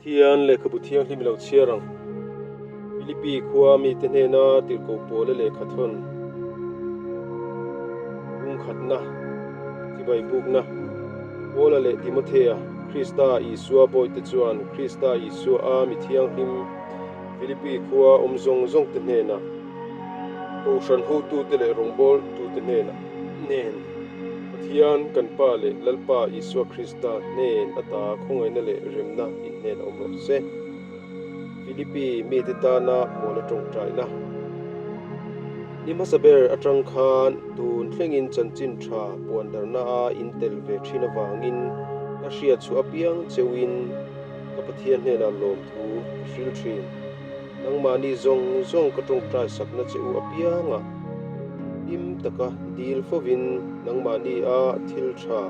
Pathian lehkhabu thianghlim i lo chhiar ang. Philippi khua mite hnena tirhkoh pawla lehkha thawn bungkhatna, chibai bukna, Paula leh Timothea, Krista Isua bawihte chuan Krista Isua a mi thianghlim Philippi khua awm zawng zawngte hnenah, Kohhran hotute leh rawngbawltute hnenah nen Pathian kan Pa leh Lalpa Isua Krista hnen ata khawngaihna leh remna in hnen a awm rawh se. Philippi mite tana Paula tawngtaina. Ni hmasa ber atang khan tun thlengin chanchin tha puandarna a in tel ve thin avangin ka hriat chhuah apiang cheuhin ka Pathian hnenah lawmthu ka hril thin. Nangmahni zawng zawng ka tawngtai sakna che u apianga hlim taka dil fovin nangmahni a thil tha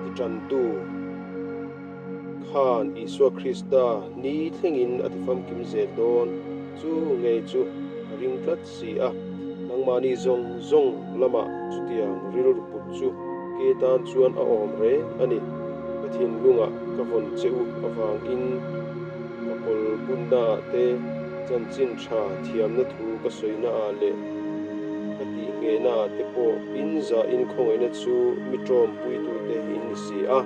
ti tantu khan Isua Krista ni thlengin a ti famkim zel dawn chu ngei chu ka ring tlat si a. Nangmahni zawng zawng lamah chutiang rilru put chu ke tan chuan a awm reng a ni. Ka thinlungah ka vawn che u avangin ka kawl bunnaah te, chanchin tha thiamna thu ka sawinaah leh ka tihnghehnaah te pawh in zahin khawngaihna chu mi tawmpuitute in ni si a.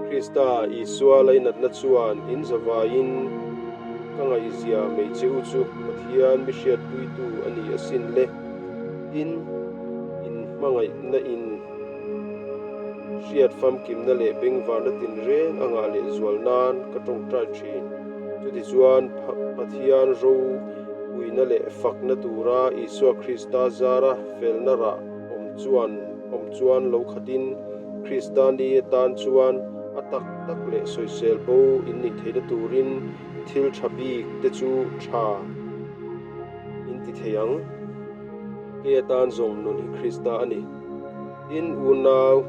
Krista Isua lainatna chuan in zavaiin ka ngaihzia mai che u chu Pathian mi hriatpuitu a ni asin le. Tin, in hmangaihna in hriat famkimna leh bengvarna tinreng a ngah leh zual nan ka tawngtai thin. Chutichuan, Pathian ropuina leh fakna tura Isua Krista zara felna rah awm chuan awm chuan lo khatin Krista ni atan chuan a tak tak leh sawisel bo in nih theihna turin thil tha bik te chu tha in ti thei ang. Kei atan zawng nun hi Krista a ni. Tin, unau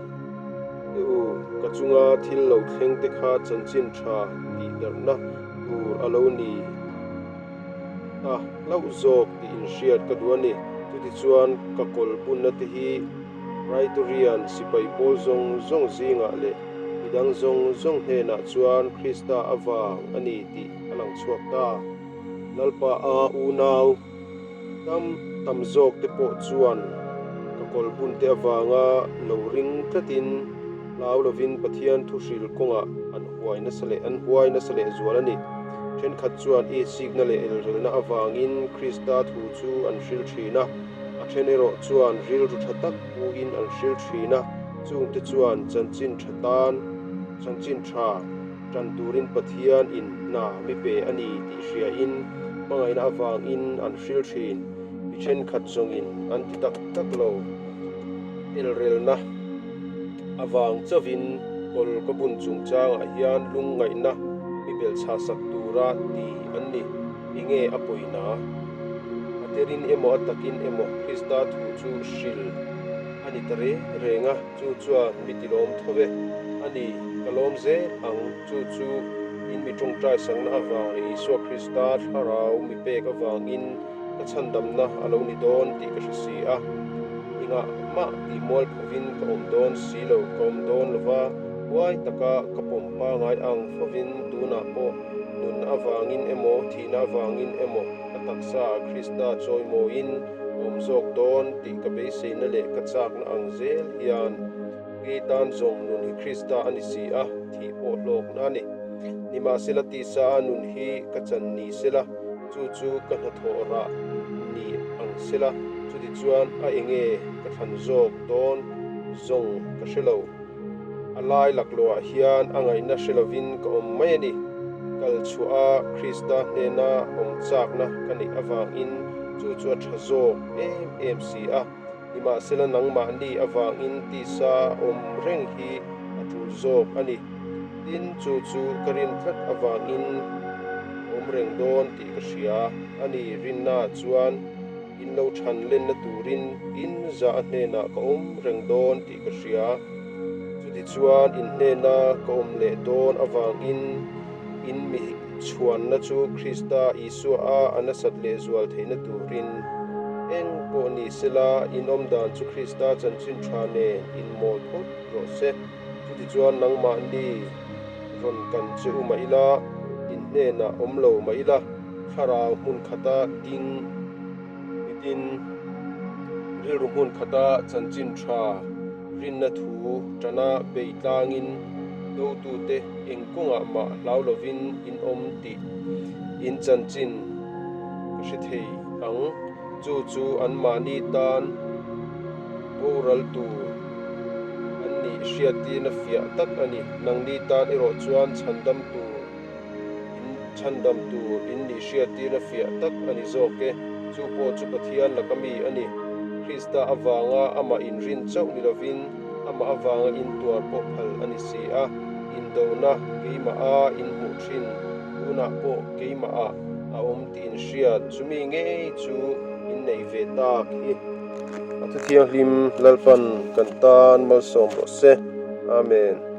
te u, ka chunga thil lo thleng te kha chanchin tha tih darhna tur a lo ni ta hlauh zawk tih inhriat ka duh a ni. Chutichuan, ka kawl bunna te hi Praetorian sipai pawl zawng zawng zingah leh midang zawng zawng hnenah chuan Krista avang a ni tih a lang chhuak ta. Lalpa a unau tam tam zawk te pawh chuan ka kawl bun te avanga lo ring tlatin hlau lovin Pathian thuhril kawngah an huai nasa leh an huai nasa leh zual a ni. Thenkhat chuan itsikna leh elrelna avangin Krista thu chu an hril thin a, a then erawh chuan rilru tha tak puin an hril thin a, chungte chuan chanchin tha tan chanchin tha Tan turin Pathian in hna mi pe a ni tih hriain hmangaihna avangin an hril thin. Mi thenkhat zawngin an ti tak tak lo. Elrelna avang chauhin kawl ka bun chungchangah hian lungngaihna mi belhchhah sak tura ti an ni. Enge a pawina? A terin emaw a takin emaw Krista thu chu hril a ni ta reng reng a. Chu chuan mi ti lawm tho ve. A ni, ka lawm zel ang. Chu chu in mi tawngtai sakna avang leh Isua Krista thlarau mi pek avangin ka chhandamna a lo ni dawn tih ka hre si a. Engah mah tih mual phovin ka awm dawn si lo, ka awm dawn lo va, huai taka ka pawm pangai ang fovin tunah pawh nunna avangin emaw thihna avangin emaw ka taksa Krista chawimawiin awm zawk dawn tih ka beiseina leh ka chakna ang zel hian kei tan zawng nun hi Krista a ni si a, thih pawh hlawkna a ni. Nimahsela tisa a nun hi ka chan ni sela, chu chu ka hnathawh rah ni ang sela, chutichuan a enge ka thlan zawk dawn zawng ka hre lo. A lai laklawhah hian a ngaihna hre lovin ka awm mai a ni. Kal chhuah a Krista hnena awm chakna ka neih avangin chu chu a tha zawk em em si a. Nimahsela nangmahni avangin tisa awm reng hi a tul zawk a ni. Tin, chu chu ka rin tlat avangin awm reng dawn tih ka hria a ni. Rinnaah chuan in lo than lenna turin in zah a hnenah ka awm reng dawn tih ka hria. Chutichuan in hnena ka awm leh dawn avangin in mi chhuanna chu Krista Isua a a nasat leh zual theihna turin eng pawh ni sela in awm dan chu Krista chanchin tha nen in mawl phawt rawh se. Chutichuan nangmahni. Rawn kan che u mah ila, in hnenah awm lo mah ila, thlarau hmun khata ding nitin rilru hmun khata chanchin tha rinna thu tana bei tlangin dotute eng kawngah mah hlau lovin in awm tih in chanchin ka hre thei ang. Chu chu anmahni tan boral tur an nih hriattirna fiah tak a ni. Nangni tan erawh chuan chhandam tur in chhandam tur in nih hriattirna fiah tak a ni zawk e. Chu pawh chu Pathian laka mi a ni. Krista avanga amah inrin chauh ni lovin amah avanga intuar pawh phal a ni si a. Indona keimaha inhmuh thin tunah pawh keimahah a awm tih in hriat chumi ngei chu in neih ve tak hi. A thuthianghlim Lalpan kan tan malsawm rawh se. Amen.